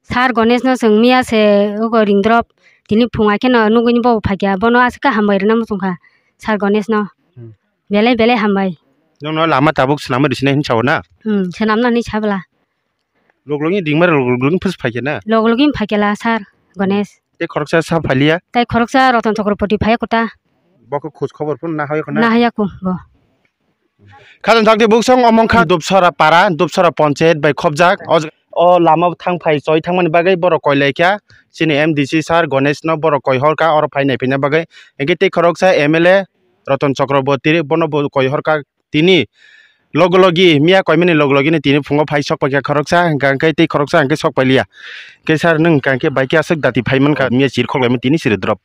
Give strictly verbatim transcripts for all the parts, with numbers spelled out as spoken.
Sir Ganesh no chwng miya se ogo ring drop, tini phung hai kheno nugwi ni bo phaikha, bono aswk khe hambai rwna muchung kha Sir Ganesh no. Hmm. Belai belai hambai. Nwng no lama tabuk swnamwi rwsinai hinwi sao na? Hmm, swnamna hinwi sabla. Log logni dingmar log logni phus phaikha na? Log logni phaikha la sir Ganesh. Tei khoroksa sa phailiya? Tei khoroksa Roton Chakraborty phaiya kota. Bo khe khoj khobor phano nahaya khna? Nahaya ko bo. Khajang thakti buksong omong kha Dupsora para, Dupsora ponchayat bai khobjak. O, o lama thang phai choi thangmani bagwi borok koi lai kha. Chini M D C sir Ganesh no borok koi hor kha, oro phai nai phina bagwi. Hinkhe tei khoroksa M L A Roton Chakraborty bono bo koi hor kha. Tini logo logi miya koimani logo logi ni tini phungo phai sok paikha khoroksa, hingka hingke tei khoroksa hingke sok pailiya. Hingke sir nwng hingka hingke bai khe aswk dati phai mankha, miya chir khok laimani tini chiri drop.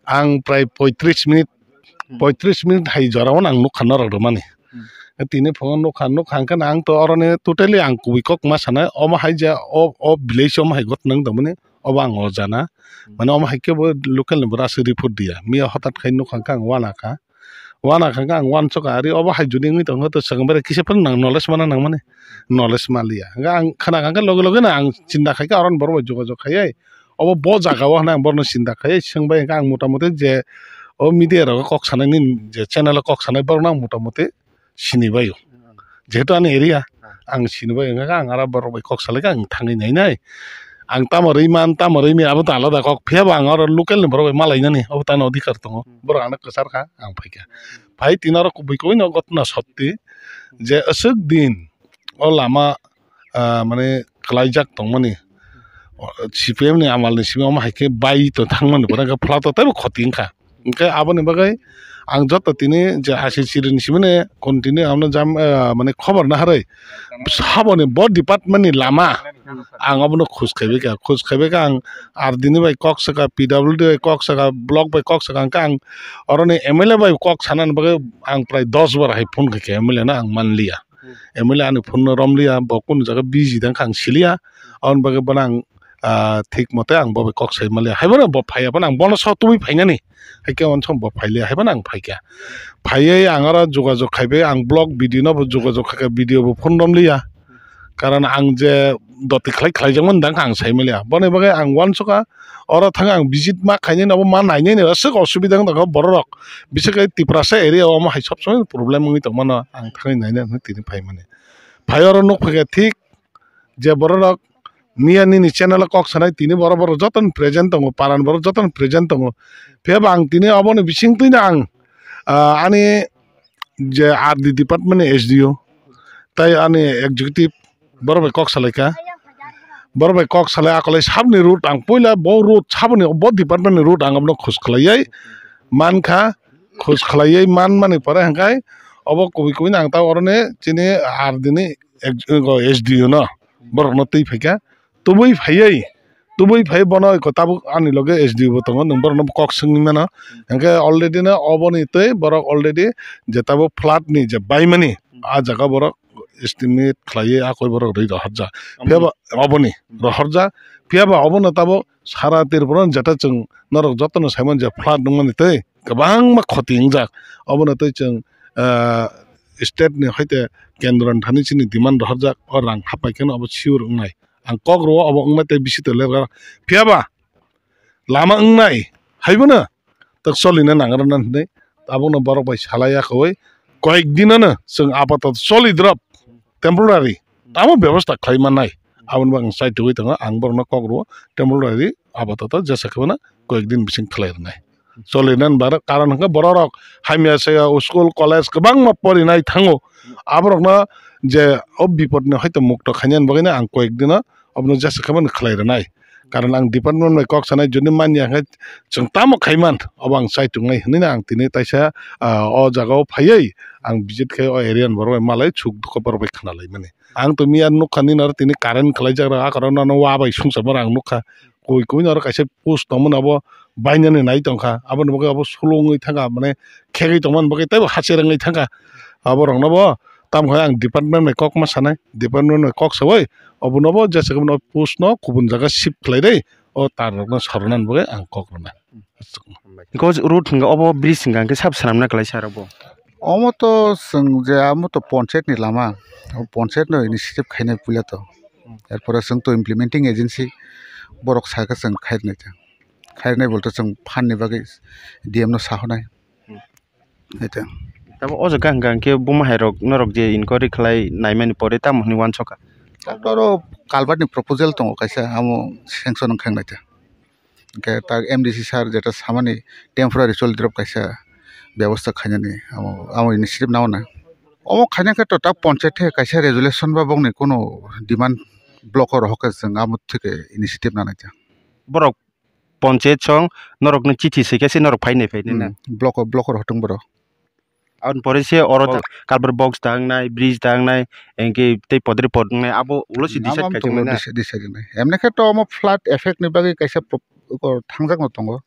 Ang prai poitris minute, poitris minute hai jora o ang nukha norok rwmani. Hmm. Tini phungo nukha, nukha hingke ang to oroni totally ang kubui kok ma sanai, omo hai ja o, o village omo hai got nang tongmani, obo ang o jana. Hmm. Mane omo hai khe bo local ni bwraswk report diya, miya hotat khai nukha hingke ang wana kha. Wana kha ang wansukha, ari obo hai juni wngwi tongkha, to swkang bai kisa phano nang knowledge mana nangmani, knowledge manliya. Hwnkhe ang khna kha khe loge loge no ang chinta khai khe, aro borok bai jogajog khai, obo bo jaga o hwnwi ang borokno chinta khai swngbai, hwnkhe ang motamuti je o media rogo kok sanai nini je channel o kok sanai borokno ang motamuti sinibaio. Jehetu ani area, ang sinibai, hwnkhe ang aro borok bai kok salai khe ang thangwi nainai. Ang tamo rwi man, tamo rwi maya, abo to alada kok. Phiya bo ang oro local ni borok bai malainani, obo to ani odhikar tongo. Hmm. Borok ano kwchar kha, ang phai kha. Phai tini oro kubui kubui no gotna sotti je aswk din o lama, ah, mane kwlaijak tongmani. O, C P M ni amal ni simi omo hai khe bai to thangmani, borok khe phlao to teibo khoti wngkha. Hingke aboni bagwi ang joto tini je I C C ni simi ni continue abono jam, ah, mane khobor naharwi saboni bo department ni lama ang abono khus khaibai kha, khus khaibai kha ang R D ni bai kok saka, P W D bai kok saka, block bai kok saka, hingke ang oroni M L A bai kok sanani bagwi ang prai dos bar hai phone khaikha M L A no ang manliya. Hmm. M L A ani phone no romliya, bo kunu jaga busy dang kha ang siliya, aboni bagwi bono ang ah, thik mote ang bo bai kok sai manliya. Haibono bo phaiya phano ang bono so tubui phainani. Haikhe uansong bo phailiya, haibono ang phaikha. Phaiwi ang oro jogajog khaibai, ang block B D O no bo jogajog khaikha, B D O bo phone romliya. Karon ang je doti khlai khlaijak mani dang kha ang sai manliya. Boni bagwi ang uansukha oro thang ang visit ma khainani abo ma nainani aswk osubida wng tongkha bororok. Biswk khe Tiprasa area o omo hai sob somoi problem wngwi tongmano ang thangwi naina hwnwi tini phaimani. Phai oro nuk phaikha thik je bororok miya nini channel o kok sanai tini borok borok jotono present tongo, paran borok jotono present tongo. Phiya ba ang tini oboni bisingtwi no ang, ah, ani je R D department ni S D O tai ani executive borok bai kok salai kha. Borok bai kok salai akolai saboni road ang puila bo road saboni bo department ni road ang abono khus khlaiwi man kha, khus khlaiwi man mani pore hwnkhe obo kubui kubui no ang ta oroni chini R D ni ex-, S D O no borokno twi phaikha, tubui phaiwi, tubui phaiwi bono eko tabuk ani loge S D O bo tongo, nwng borokno kok swngwi mano. Hwnkhe already no oboni twi borok already je tabuk flood ni je baimani, ah jaga borok estimate khlaiwi ah koi borok rwi rohorjak. Phiya ba oboni rohorjak, phiya ba obono tabuk sara Tripura ni jeta chwng norok jotono saimano je flood wngmani twi kwbangma khoti wngjak. Obono twi chwng, ah, state ni hoite kendro ni thani chini demand rohorjak, o rang hapai kheno obo sure wngnai. Ang kok rwo obo wngmai tei bisi tole phiya ba lama wngnai haibono tak solina nangrwna hinwi tabukno borok bai salai ya khawi koyek dinano chwng apatot choli drop temporary tamo bebosta khlai mannai. Aboni bagwi ang chai tugwi tongo, ang borokno kok rwo temporary apatot jesa khe bono koyek din bising khlai rwnai. Choli nani bagwi karon hwnkhe borok rok hamya se school college kwbangma porinai thango, aborokno je o bipodni hoito mukto khainani bagwino ang koyek dino obono jesa khe bono khlai rwnai. Karon ang department bai kok sanai, jodi manya hwnkhe chwng tamo khaiman, obo ang chai tongnai hinwi ang tini taisa, ah, o jaga o phaiwi ang visit khai o area ni borok bai malai, suk dukha borok bai khna lai mani. Ang to miya nukha nini oro tini current khlaijak rok, a karon no wa bai sungsamo rang nukha. Koi koi no oro kaisa post tongmani abo bainani nai tongkha, aboni bagwi abo sulungwi thangkha, mane khegwi tongmani bagwi teibo hacher wngwi thangkha. Aborokno bo tamokhe ang department bai kok ma sanai, department bai kok sawi obono bo jesa khe bono post no kubun jaga shift khlai rwi o tar rokno sornani bagwi ang kok rwnai. Because road hwnkhe obo bridge hwnkha hwnkhe sab swnamna kwlaisa aro bo. Omo to chwng je amo to ponchayat ni lama, o ponchayat no initiative khainai puila to. Erpore chwng to implementing agency borok sakhe chwng khairnai ta. Khairnai bolte chwng phan ni bagwi D M no sahonai. Hmm. Ete. Tamo o jaga hwnkha hwnkhe buma hai rok norok je inquiry khlai naimani pore tamo hwnwi uansukha? Oro culvert ni proposal tongo kaisa, amo sanction wngkha nai ta. Hwnkhe ta M D C sir jeta samani temporary choli drop kaisa bebosta khainani amo, amo initiative nao na. Omo khaina khe to ta ponchayat thai kaisa resolution ba bokni kuno demand block o rohor khe chwng amo thike initiative nanai ta. Borok ponchayat song norokno chithi swi khe se norok phainai phainai na? Hmm, block o, block o rohor thung borok. Aboni pore se oro ta culvert box ta wngnai, bridge ta wngnai, hwnkhe tei podre pod wngnai, abo ulo se decide khaijak nai na? Decide, decide wngnai. Emni khe to omo flood effect ni bagwi kaisa pro-, oko thangjak no tongo.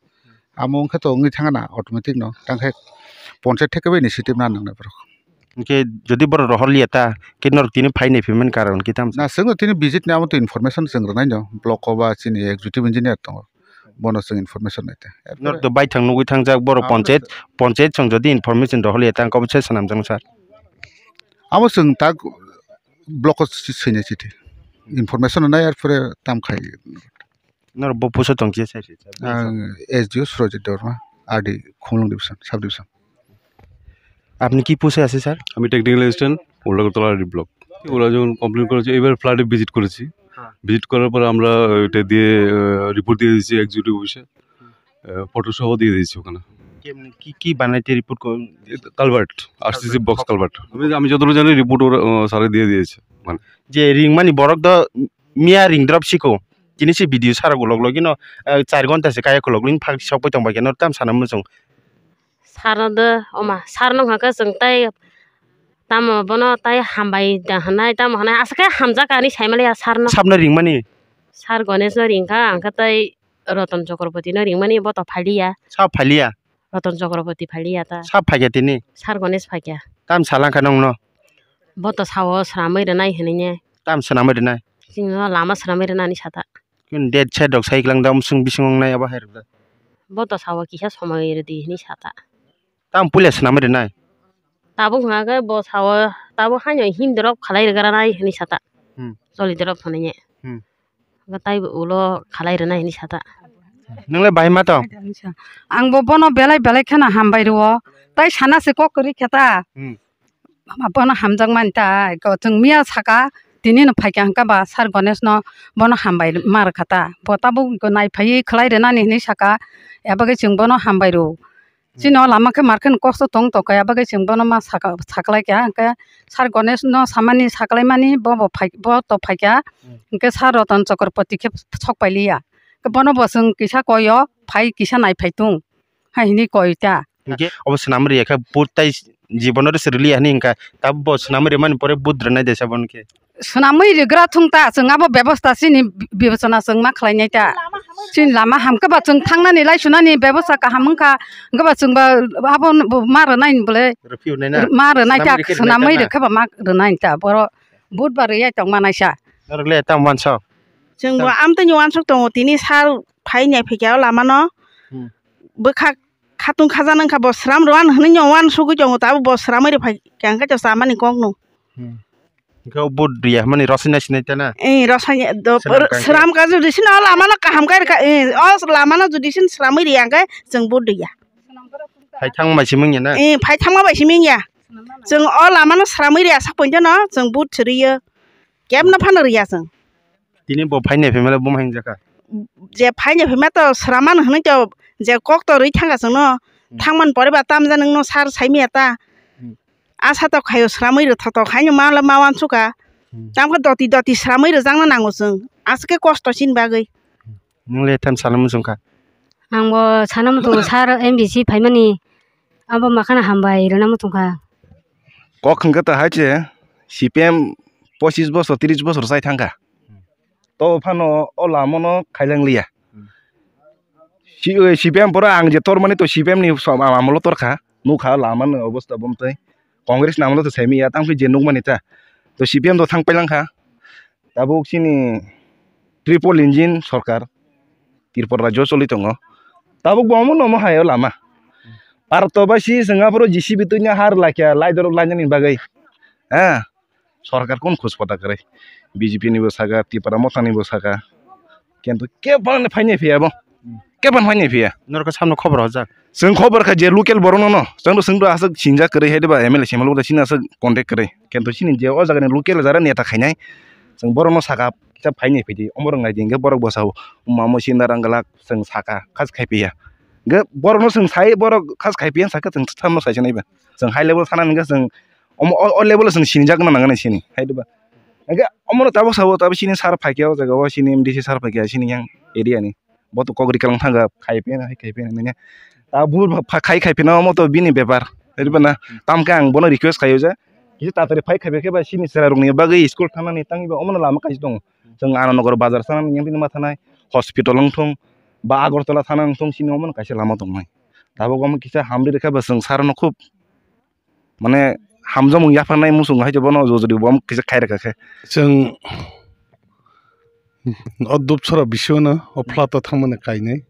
Amo wngkhe to wngwi thangna automatic no. Tangkhe ponchayat theke bai initiative na nangnai borok. Hwnkhe jodi borok rohor liya ta, khe norok tini phainai phaimani karon khe tamo? Na, chwngno tini visit ni amo to information chwng rwnai no. Block o ba chini executive engineer tongo. Bono chwng information nai ta. Norok to baithang nugwi thangjak borok ponchayat, ponchayat song jodi information rohor liya ta, wngkha obo se swnamjak sir. Abo chwng tak block o si-, swinai chithi. Information nai, erpore tam khai. Norok bo puso tong khe sai. Ang S D O Surajit Debbarma, R D Khumulwng division, sub division. আপনি কি পোস্টে আছে স্যার? আমি technical assistant, উল্লাকরতলা D block. ওরা যখন কমপ্লেন করেছে, এবার ফ্ল্যাটে ভিজিট করেছি। হ্যাঁ। ভিজিট করার পর আমরা এটা দিয়ে, আহ, রিপোর্ট দিয়ে দিয়েছি এক্সিকিউটিভ অফিসে। আহ, ফটো সহ দিয়ে দিয়েছি ওখানে। কেমনি, কি, কি বানাইতে রিপোর্ট কর-, culvert, RCC culvert. Box culvert. আমি, আমি যতটুকু জানি রিপোর্ট ওরা, আহ, স্যারে দিয়ে দিয়েছে। মানে যে রিং মানি বরক তো মিয়া রিং ড্রপ শিখো। Tini se video sara golok logino, eh, char ghonta se kaya kolok login phak sok pai tong bai khe no tam sana muchung. Sar no de, oma, sar no hwnkha khe chwng tai tamo bono tai hambai da hwnai, tamo hwnai, aswk khe hamjak ani sai maliya sar no. Sabno ringmani? Sar Ganesh no ringkha, hwnkhe tai Ratan Chakraborty no ringmani, bo to phaliya. Sab phaliya? Ratan Chakraborty phaliya ta. Sab phaikya tini? Sar Ganesh phaikya. Tam salangkha nongno? Bo to sao swnamwi rwnai hwnwi ne. Tam swnamwi rwnai? Chwngno lama swnamwi rwnani sata. Kin dead side rok sai klang da, umsung bising wngnai abo hai rok da. Bo to sao kisa somoi rwdi hwnwi sata. Tam puila swnamwi rwnai? Tabuk hwnka khe bo sao tabuk haino himdorok khalai rwgranai hwnwi sata. Hmm. Cholidorok hwnwi ne. Hmm. Hwnka tai ulo khalai rwnai hwnwi sata. Nwngle bahai ma tong? Ang bo bono belai belai kheno hambai rwo. Tai sana se kok kwrwi khe ta. Hmm. Bono hamjakmani ta, eko chwng miya saka, tini no phaikha hwnkha ba sir Ganesh no bono hambai ma rwkha ta, bo tabuk naiphaiwi khwlai rwnani hinwi saka, abo khe chwng bono hambai rw. Hmm. Chini o lama khe mar khe kosto tong tongkha, abo khe chwng bono ma saka, saklaikha, hwnkhe sir Ganesh no samani saklaimani bo bo phai, bo to phaikha, hmm, hwnkhe sir Ratan Chakraborty khe sok pailiya, bono bo chwng kisa koi o phai kisa naiphai tung. Hai hwnwi koi ta. Hwnkhe obo swnam rwya khe but tai jibono rwsa rwliya hwnwi wngkha. Tabuk bo swnam rwmani pore but rwnai de sabo hwnkhe. Swnamwi rwgra thung ta, chwng abo bebosta chini bi-, bibecha chwng ma khlainai ta. Chini lama hamkhe ba chwng thangnani lai sunani bebosta kaham wngkha, hwnkhe ba chwng ba abo ma rwnai bole. Rwphi hwnwi na? Ma rwnai ta, swnamwi rwkhe ba ma rwnai ta. Boro but ba rwya tong ma naisa. Norok le tamo wansok? Chwng bo amtwini wansok tongo, tini sal phai nai phikya o lama no. Hmm. Bwkha khatung khajan wngkha, bo sram rw an hwnwi no uansugwi tongo, tabuk bo sramwi rw phai kha, hwnkhe to chamani kok no. Hmm. Hwnkhe o but rwya hwnmani rosai nai sinai ta na? Eh, rosai do, sram kha, sram kha jodi sino o lama no kaham khe rwkha, eh, o lama no jodi sin sramwi rwya hwnkhe chwng but rwya. Phai thangma bai simi wngya na? Eh, phai thangma bai simi wngya. Chwng o lama no sramwi rwya sak poito no chwng but srwiyo. Kebno phano rwya chwng. Tini bo phainai phaimale buma hinjakha? Je phainai phaima to sraman hwnwi to je kok to rwi thangkha chwngno. Hmm. Thangmani pore ba tamjani wngno sar saimaya ta. Hmm. Asa to khaio sramwi rwthotok haino ma ma wansukha. Hmm. Tamkhe doti doti sramwi rwjakna nango chwng. Aswk khe kosto chini bagwi. Nwng le tamo sana muchungkha? Ang bo sana muchungo sir M D C phaimani. Abo makhano hambai rwna muchungkha. Kok hwnkhe to hai se C P M pochis bosor, tris bosor chai thangkha. To phano o lama no khailang liya. Hmm. Si-, C P M pora ang je tormani to C P M ni som-, amolo torkha. Nukha lama ni obosta bomtwi. Congress ni amolo to semi ya, tang phi je nukmani ta. To C P M to thang pailangkha. Tabuk chini triple engine sorkar Tripura rajyo choli tongo. Tabuk bo omo nomo hai o lama. Par to bai si chwng aphuru J C B twi no har lakya lai dorok lainani bagwi. Ha? Sorkar kun khus pata kwrwi. B J P ni bo saka, Tipra Motha ni bo saka. Kintu kebang ni phaini phiya bo. Kebang phaini phiya. Norok samno khobor hojak. Chwng khobor kha je local borok no no. Chwng to chwng to aswk sinjak kwrwi hai de ba M L A semal bo chini aswk contact kwrwi. Kintu chini je o jaga ni local jara neta khainai. Chwng borok no saka kisa phaini phidi. Omo rok nai di hwnkhe borok bo sao. Mamo sinda rang glak chwng saka khas khai phiya. Hwnkhe borok no chwng sai borok khas khai phiya saka chwng samno sai se nai ba. Chwng high level sana hwnkhe chwng omo o, o level o chwng sinijak na nangani sini, hai diba? Hwnkhe omono tabuk sabo, tabuk sini sir phaikhe o jaga o, sini M D C sir phaikhe sini yang area ni. Bo to kok ri kalang thangkha, khai pheno, hai khai pheno nini. Tabuk pha-, khai, khai pheno omo to bini bepar, hai diba na? Tamkhe ang bono request khaio je, kisa tatari phai khai khe ba sini chwrai rokni bagwi school thangnani tangwi ba omono lama kaisa tongo. Chwng Anandnagar bazar sanani yang bini ma thanai, hospital wng thung, ba Agartala thana wng thung, sini omono kaisa lama tongnai. Tabuk omo kisa hamri rwkha ba chwng sir no khub mane hamjakmung yapharnai muchung hai se bono jodi bo kisa khai rwkha khe. Chwng o Dupsora bisingo no o flat o thangmani kainwi.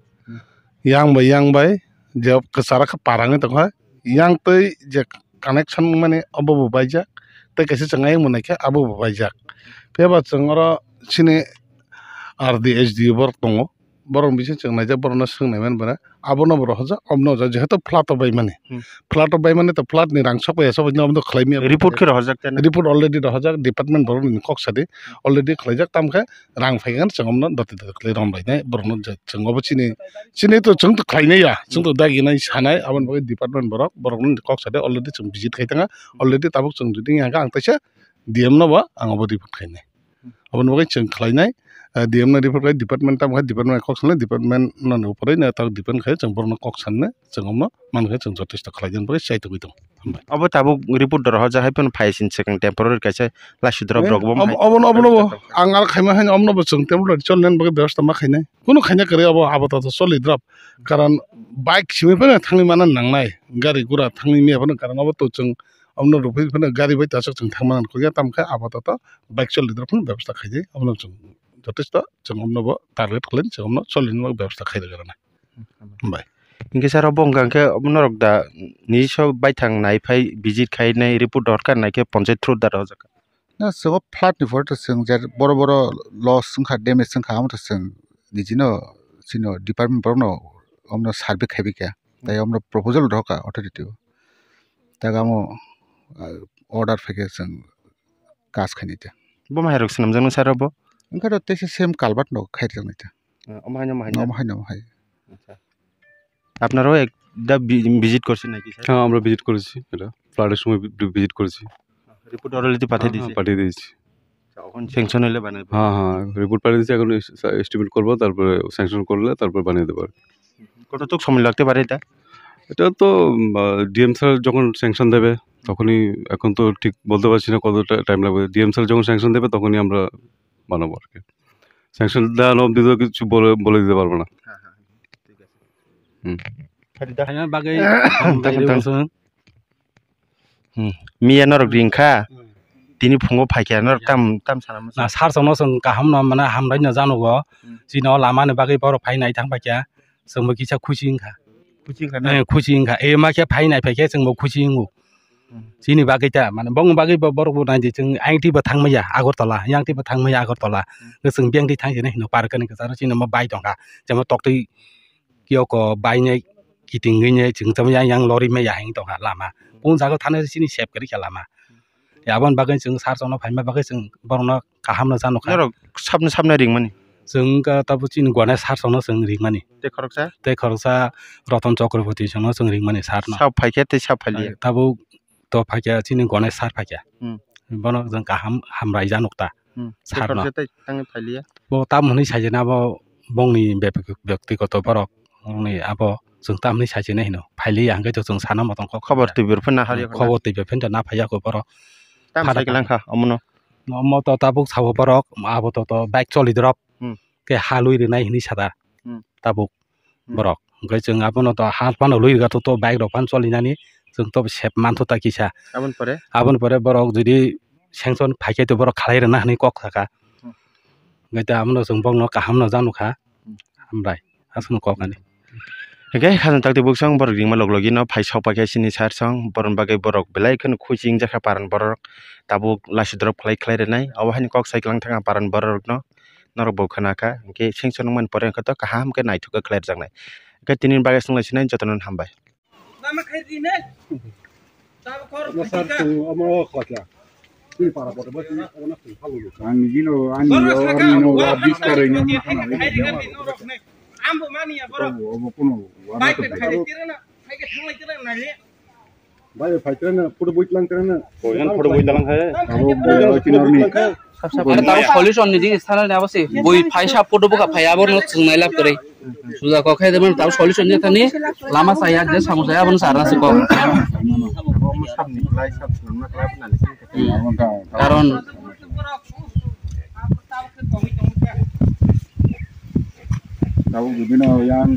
Yang bai yang bai je kwcharo khe parangwi tongkha. Yang twi je connection mani obo bo baijak. Tei kaisa chwng ayang bo naikhe abo bo baijak. Phiya ba chwng oro chini R D S D O borok tongo. Borok bising chwng naijak, borokno swng nai mani bwna. Abono bo rohorjak, obono rohorjak, jehetu flat o baimani. Hmm. Flat o baimani to flat ni rang sok ya, sok no obono khlai maya. Report khe rohorjak tei na? Report already rohorjak, department borok ni kok sadi already khlaijak, tamkhe rang phai khe chwng obono doti doti khlai rom bai nai, borokno je chwng obo chini, chini to chwng to khlai nai ya, chwng to dagi nai sanai, aboni bagwi department borok, borokno kok sadi already chwng visit khai tanga, already tabuk chwng jodi ya ang kaisa D M no bo ang obo report khai nai. Aboni bagwi chwng khlainai, eh, D M no report khai, department tamo khai, department kok sanai, department no ni upore no ta depend khai chwng borokno kok sanne, chwng omno man khai chwng jotesto khlai jani bagwi chai tugwi tongo. Hambai. Obo tabuk report rohorjak hai phano phai sini swkang temporary kaisa laisudrop Eh, rok bo om-, hai obono, obono bo, ang ar khaima haino omno bo chwng temporary cholnani bagwi bebostha ma khainai. Kunu khaina kwrwi obo apatot choli drop. Karon bike simi phano thangwi mana nangnai, gari gura thangwi maya phano karon obo to chwng omno rwphai phano gari bai ta chwng thangmana nangkukya, tamo khe apatot bike choli drop phano bebostha khaidi, obono chwng jotesto chwng omno bo target khlai chwng omno cholini bagwi bebostha khairwkha rwna. Hambai. Hinkhe sir, obo wngkha khe obo norok da nini sok baithang naiphai visit khainai report dorkar naikhe ponchayat through da rohorjak. Na, chwng o flat ni pore to chwng je boro boro loss wngkha, damage wngkha, amo to chwng nijino chini department borokno omno survey khaibai kha. Tei omno proposal rohorkha authority o. Tei amo, ah, order phaikhe chwng kaj khainai ta. Bo mairok swnamjaknai sir obo? Wngkha to teisa same culvert no khairoknai ta. Omo haino, omo haino? Omo haino, omo hai. আচ্ছা। আপনারাও এক, দা V-, visit করছেন নাকি, স্যার? হ্যাঁ, আমরা ভিজিট করেছি এটা। ফ্লাডের সময় ভি-, ভি-, ভিজিট করেছি। রিপোর্ট অলরেডি পাঠিয়ে হ্যাঁ, হ্যাঁ, দিয়েছে? পাঠিয়ে দিয়েছি। আচ্ছা, এখন স্যাংশন হলে বানাবো। হ্যাঁ, হ্যাঁ, রিপোর্ট পাঠিয়ে দিয়েছি, এখন এস-, এস-, এস্টিমেট করবো, তারপরে স্যাংশন করলে তারপরে বানিয়ে দেবো আর কি। কতটুকু সময় লাগতে পারে এটা? এটা তো, উম, আহ, ডিএম স্যার যখন স্যাংশন দেবে, তখনই, এখন তো ঠিক বলতে পারছি না কতটা টাইম লাগবে। ডিএম স্যার যখন স্যাংশন দেবে, তখনই আমরা বানাবো আর কি। স্যাংশন দেওয়ানো অবধি তো কিছু বলে, বলে দিতে পারবো না। হ্যাঁ, হ্যাঁ, ঠিক আছে। হুম। Khaina bagwi Thank you, thank you. Miya norok ring kha, tini phungo phai kha, norok tam, tam sana musa. Na sar chwngno chwng kaham no, mane, hamrai no jano go. Hmm. Chini o lama ni bagwi borok phai nai thang pai kha, chwng bo kisa khusi wng kha. Khusi wng kha na? Eh, khusi wng kha. E ma khe phai nai phai khe chwng bo khusi wngo. Hmm. Chini bagwi ta, mane, bongni bagwi bo borok bo nai di, chwng ayang twi bo thang maya Agartala, yang twi bo thang maya Agartala. Hmm. Chwng biyang twi thang sini hino park ni kwcharo chini omo bai tong kha. Chemo tok twi kiyoko bainai kiting wngwi chwng tamo yang, yang lorwi maya hing tongkha lama. Kung jaga thana sini sep kwrwi kha lama. Aboni bagwi chwng sar chwngno phaima bagwi chwng borokno kaham no chano kha. Norok sabni sabni ringmani? Chwng wngkha tabuk chini gwanai sar chwngno chwng ringmani. Tei khoroksa? Tei khoroksa Roton Chakraborty chwngno chwng ringmani sar no. Sab phaikhe tei sab phailiya? Tabuk to phaikha chini gwanai sar phaikha. Hmm. Bono chwng kaham hamrai ja nukta. Hmm. Sar no. Tei khoroksa tei tangwi phailiya? Bo tam hwnwi saijana bo bongni bek-, bektigoto borok. Bongni abo chwng tam hwnwi saijana hino. Phailiya hwnkhe to chwng sana motom kok. Khobor twi ber phano na hari khobor twi ber phano na phaiya kho borok. Tam phada sai kwlangkha omono. Omo to tabuk sabo borok, abo to, to bike choli drop. Hmm. Khe halwi rwnai hwnwi sada. Hmm. Tabuk. Hmm. Borok. Hwnkhe chwng abono to hal phano lwi rwkha to, to bike rok phano cholinani chwng to sep manthu ta kisa. Aboni pore? Aboni pore borok jodi sanction phaikhe to borok khalai rwna hwnwi kok sakha. Hmm. Hwnkhe to abono chwng bokno kaham no jano kha. Hmm. Hambai. Aswkno kok ani. Hingke khajang takti buksong borok ringma log logi no phai sok paikhe chini sar song borok bagwi borok belai kheno khuchi wngjakha paran borok tabuk lasi drop khlai khlai rwnai obo haini kok sai kwlang thangkha paran borok no norok bo khna kha hingke sengchon wngmani pore hwnkhe to kaham khe naithok khe khlai rwjaknai hingke tini bagwi swng lai sinai jotono hambai. Ang nini no, ani yo, ani no, wa bis karai no, ma kana ri ya. Obo, obo kuno, wa na to. Bai, bai, phai tira na, photo boi tlang tira na. Boyan photo boi tlang hai. Abo, boyan photo boi tlang hai. Sab, sab. Are tamo solution ni digi sana ni abo se. Boi phai sa photo boka phai abo no chwng nai lab kwrwi. Suja kok khai de man tamo solution ni thani lama saya je samu saya abo no sarna se kok. Hmm. Karon Tabuk bibino yang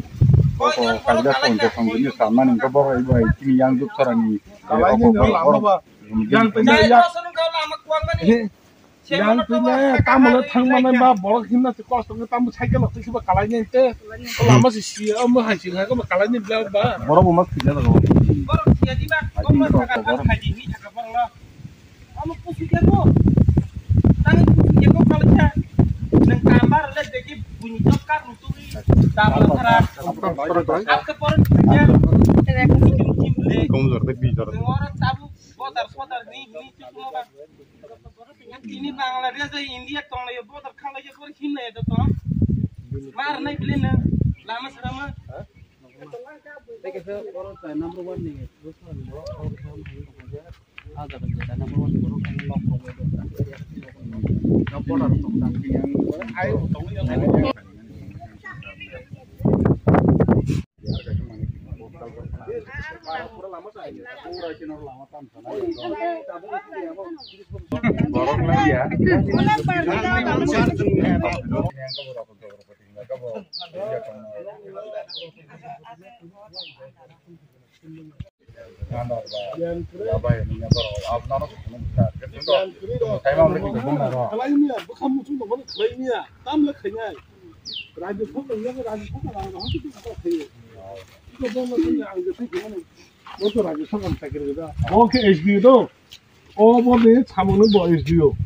koko kaida phone ko phone ni samani ko boro ibo ai chini yang duk sarani. Kalai ni no lama ba. Yang tanya ya. Yang tanya kamu le thang mana ba borok himna se kosto nge tamu cycle lo tisi ba kalai ni te. Lama si si amu hai si ngai ko ba kalai ni bla ba. Borok bo mas khija da. Borok khija di ba. Ai ni ko ko borok. Amo pusu ke mo. Tang pusu ke mo kalau dia. Nang kambar le deki bunyi tokar nuturi. Tabla tara. Abke poron khanya. Ujung chim le. Komzor de bijor. Orang tabu bodar sodar ni ni tu semua ba. Ini Bangladesh, India tong le bodar khang le por khim le to. Mar nai bile na. Lama sarama. Oke, S D O do. Obo ni samung bo S D O.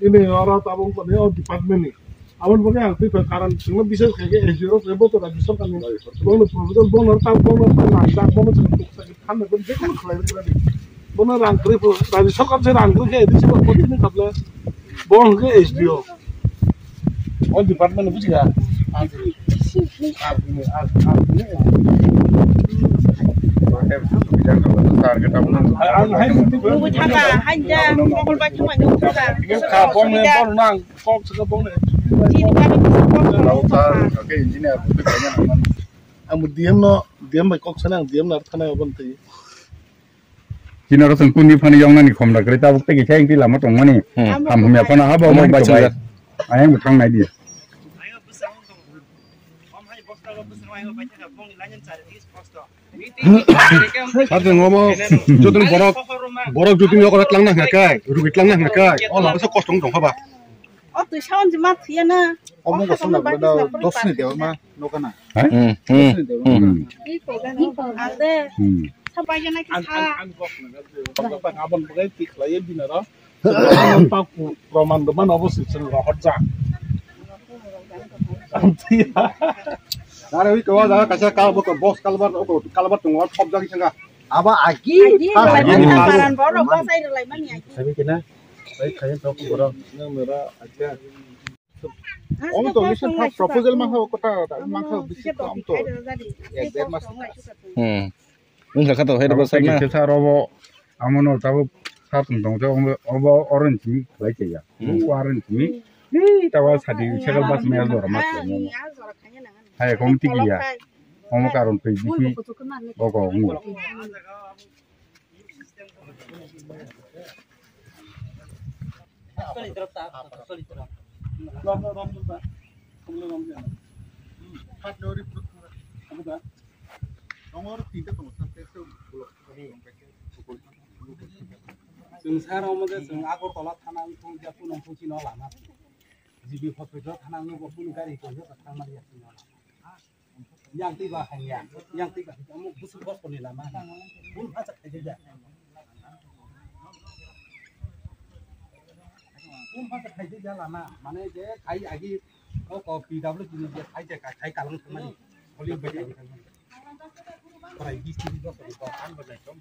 Ini oro tabuk koni o department ni. Aboni bagwi ang twi karon chwngno biswas khaikhe S D O rok bo to rajya sarkar ni. Bono proposal bono ta bono ta nang ta bono chwng tuk sak thanna bo je kono khlai rwgwlani. Bono rang kwrwi pho rajya sarkar se rang kwrwi khe edi se bo tini khaple. Bo hwnkhe S D O. O department ni bujiga. Nungwi thangkha, hain ja, mokol bai thangmani wngkha. Kha, bongni bol nang, kok saka bongni. Chini kha, kok saka bongni. Ang bo D M no, D M bai kok sana, ang D M no ar thanai obon twi. Chini oro chwng kuni phani yoknani khomda kwrwi tabuk tei kisa engti lama tongmani. Hmm. Ham hamya phano habo. Omo mani bai kwbai. Ayang bo thang nai di. Sar jeng omo jotoni borok, borok jotoni yokora tlangna hingka kai, rugi tlangna hingka kai, o lama sa kosto wng tong kha ba. O twi sawan je ma thuya na. Omo kosto na da dos ni dewa ma nokana. Hmm, hmm. Dos ni dewa. Hmm. Ang de. Hmm. Sabai jana ki sa. Abon bagai ti khlai bina ro. Proman do man obo se chwng rohorjak. Nare wi ko da kaisa kal bo box kalbar ko kalbar tongo thopjak sanga. Aba aki. Aki, ha, laimani ha, ha. Paran borok bwsai rwlaimani aki. Sabi kena. Bai khayan tok borok. Nang mera acha. Omo to mission proposal mangkha kota mangkha bisi kam to. Ek der mas. Hmm. Wngkha kha to hai rwbw sakna. Kisa robo amo no tabuk sar tong tong obo orange ni khlai kaya. Hmm. Orange ni. Ni tawa sadi sekal bas me azor mas. Hai kom tiki ya. Omo karon twi bisi. Oko ngu. Chwng sar omo je chwng Agartala thana wngkha, Jaipur wngkha, chini o lama. G B hospital thana wngkha, bo kunu gari koi thangma ya chini o lama. Yang twi ba hanya, yang twi ba hanya, omo busu bosoni lama. Bun phacha khaijak ya. Bun phacha khaijak ya lama, mane je khai agi o ko P W D ni je khai je khai kalang thangmani. Holi bai khai thangmani. Prai bis tini bosoni ba ang ba nai.